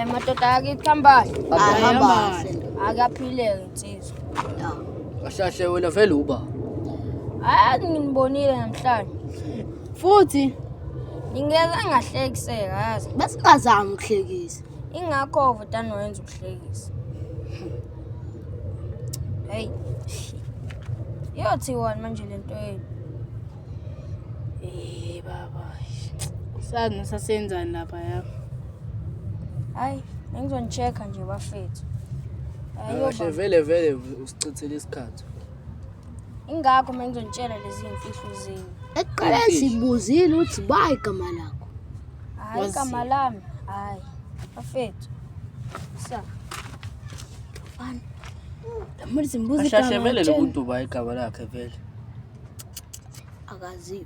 Madoda akithi hambani. Ahamba kahle ndoda. Akaphileke insizwa. Ya. Kahle wena vele uba. Hayi nginibonile namhlanje. Futhi Ngingeze ngahlekiseka yazi. Besingazami ukuhlekisa. Ingakho votani wenza ukuhlekisa. Hey. Iyothiwani manje lento yenu? Eh baba. Sazi nosasenzani lapha ya. Hayi, bengizoni-check-a nje bafethu. Hayi, Kahle yoba. vele vele usichithele isikhathi. Ingakho bengizonitshela lezi mfihlo zenu. Ekuqaleni sibuzile ukuthi ba igama lakho. Hayi igama lami. Hayi. Bafethu. Sa. Mfana. Lamuri simbuza Kahle igama. vele tshela. lomuntu uba igama lakhe vele. Akaziwa.